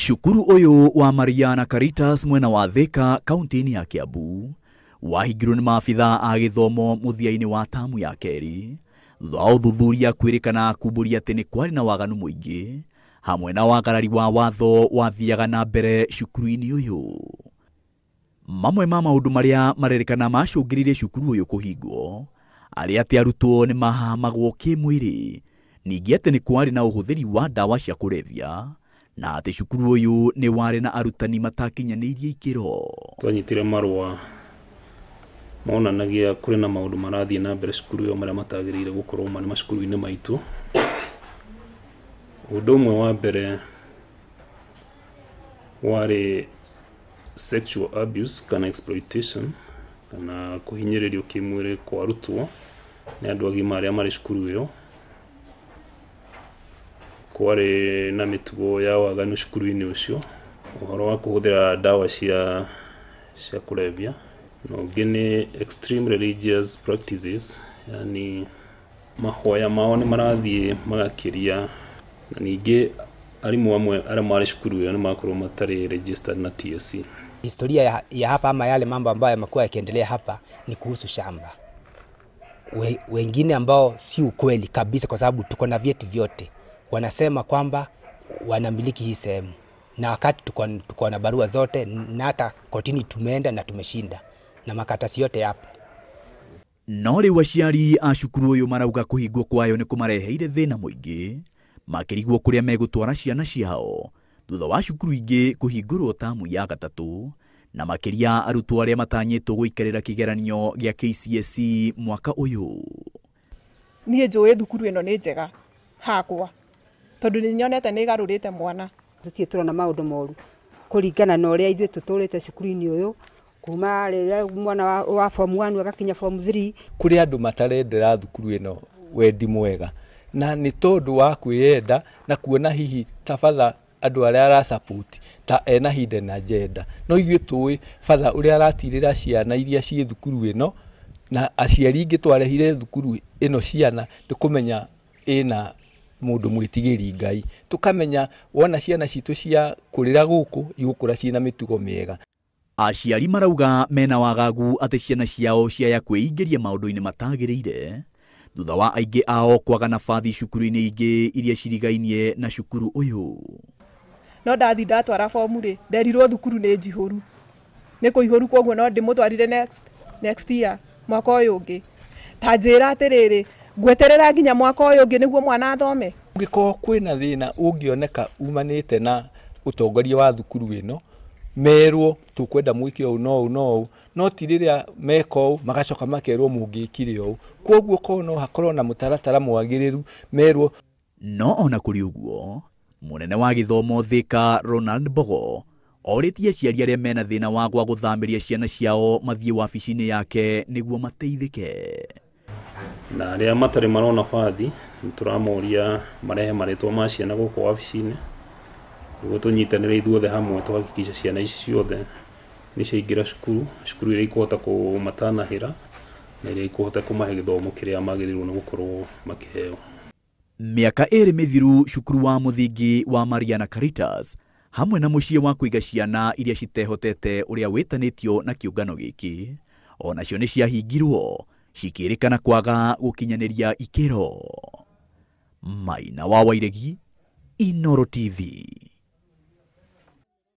Cukuru ũyũ wa Mariana Caritas mwena wa Thika kaunti-inĩ ya Kiambu wahingirwo nĩ maabithaa a gĩthomo mũthia-inĩ wa tamu ya kerĩ thutha wa ũthuthuria kwĩrĩkana kumbũria atĩ nĩ kwarĩ na waganu mũingĩ hamwe na wagarari wa watho wathiaga na mbere cukuru-inĩ ũyũ. Mamwe ma maũndũ marĩa marerĩkana macũngĩrĩirie cukuru ũyũ kũhingwo arĩ atĩ arutwo nĩ mahamagwo kĩmwĩrĩ, ningĩ atĩ nĩ kwarĩ na ũhũthĩri wa ndawa cia kũrebia na atĩ cukuru ũyũ nĩ warĩ na arutani matakinyanĩirie ikĩro. Twanyitire marũa monanagia kũrĩ na maũndũ marathiĩ na mbere cukuru ĩyo marĩa matagĩrĩire gũkorwo marĩ macukuru-inĩ maitũ. Ũndũ ũmwe wa mbere warĩ sexual abuse kana exploitation kana kũhinyĩrĩrio kĩmwĩrĩ kwa arutwo nĩ andũ agima arĩa marĩ cukuru ĩyo. Kwarĩ na mĩtugo ya waganu cukuru-inĩ ũcio, ũhoro wa kũhũthĩra ndawa cia kũrebia, na ũngĩ nĩ extreme religious practices, yani mahoya mao nĩ marathiĩ magakĩria, na ningĩ arimũ amwe arĩa marĩ cukuru ĩyo nĩ makorwo matarĩ registered na TSC. Historia ya hapa ama yale mambo ambayo yamekuwa yakiendelea hapa ni kuhusu shamba. Wengine ambao si ukweli kabisa, kwa sababu tuko na vyeti vyote, wanasema kwamba wanamiliki hii sehemu, na wakati tuko na barua zote na hata kotini tumeenda na tumeshinda na makatasi yote yapo. No rĩu aciari a cukuru ũyũ marauga kũhingwo kwayo nĩ kũmareheire thĩna mũingĩ makĩrigwo kũrĩa megũtwara ciana ciao thutha wa cukuru ingĩ kũhingũrwo tamu ya gatatũ, na makĩria arutwo arĩa matanyĩtwo gũikarĩra kĩgeranio gĩa KCSE mwaka ũyũ. Niĩ njũĩ thukuru ĩno nĩ njega hakwa tondũ nĩ nyonete nĩ ĩgarũrĩte mwana. Tũtirĩ tũrona maũndũ moru kũringana na ũrĩa ithuĩ tũtũrĩte cukuru-inĩ ũyũ kuma rĩrĩa mwana wa form 1 agakinya form 3. Kũrĩ andũ matarendera thukuru ĩno wendi mwega, na nĩ tondũ wa kwĩyenda na kuona hihi ta batha andũ arĩa arasupport ta ena hidden agenda. No ithuĩ tũĩ batha ũrĩa aratirĩra ciana iria ciĩ thukuru ĩno, na aciari ingĩ twarehire thukuru ĩno ciana nĩ kũmenya ĩna mũndũ mwĩtigĩri Ngai, tũkamenya wona ciana citũ cia kũrĩra gũkũ igũkũra ciĩna mĩtugo mĩega. Aciari marauga mena wagagu atĩ ciana ciao ciaya kwĩingĩria maũndũ-inĩ matagĩrĩire thutha wa aingĩ ao kwaga nabathi cukuru-inĩ ingĩ iria cirigainie na cukuru ũyũ. No ndathi ndatwara bomu rĩ, nderirwo thukuru nĩ njihũru, nĩ kũihũru, koguo no ndĩmũtwarire next year mwaka ũyũ ũngĩ. Ta njĩra atĩrĩrĩ, ngweterera nginya mwaka ũyũ ũngĩ nĩguo mwana athome? Ũngĩkorwo kwĩna thĩna ũngĩoneka umanĩte na ũtongoria wa thukuru ĩno, merwo tũkwenda mwĩke ũũ no ũũ no ũũ, no ti rĩrĩa meka ũũ magacoka makerwo mũngĩkire ũũ. Koguo korwo no hakorwo na mũtaratara mwagĩrĩru merwo. No ona kũrĩ ũguo, mũnene wa gĩthomo Thika Ronald Mbogo orĩtie aciari arĩa mena thĩna wa gwa gũthamĩria ciana ciao mathiĩ wabici-inĩ yake nĩguo mateithĩke. Na arĩa matarĩ marona bathi nĩ tũramoria marehe marĩtwa ma ciana gũkũ wabici-inĩ nĩguo tũnyitanĩre ithuothe hamwe tũhakikishe ciana ici ciothe nĩ ciaingĩra cukuru, cukuru iria ikũhota kũmatanahĩra na iria ikũhota kũmahe gĩthomo kĩrĩa magĩrĩirwo nĩ gũkorwo makĩheo. Mĩaka ĩrĩ mĩthiru cukuru wa mũthingi wa Mariana Caritas hamwe na mũciĩ wa kũiga ciana iria citehotete ũrĩa wĩtanĩtio na kĩũngano gĩkĩ onacio nĩ ciahingirwo cikĩrĩkana kwaga gũkinyanĩria ikĩro. Maina wa Wairegi, Inooro TV.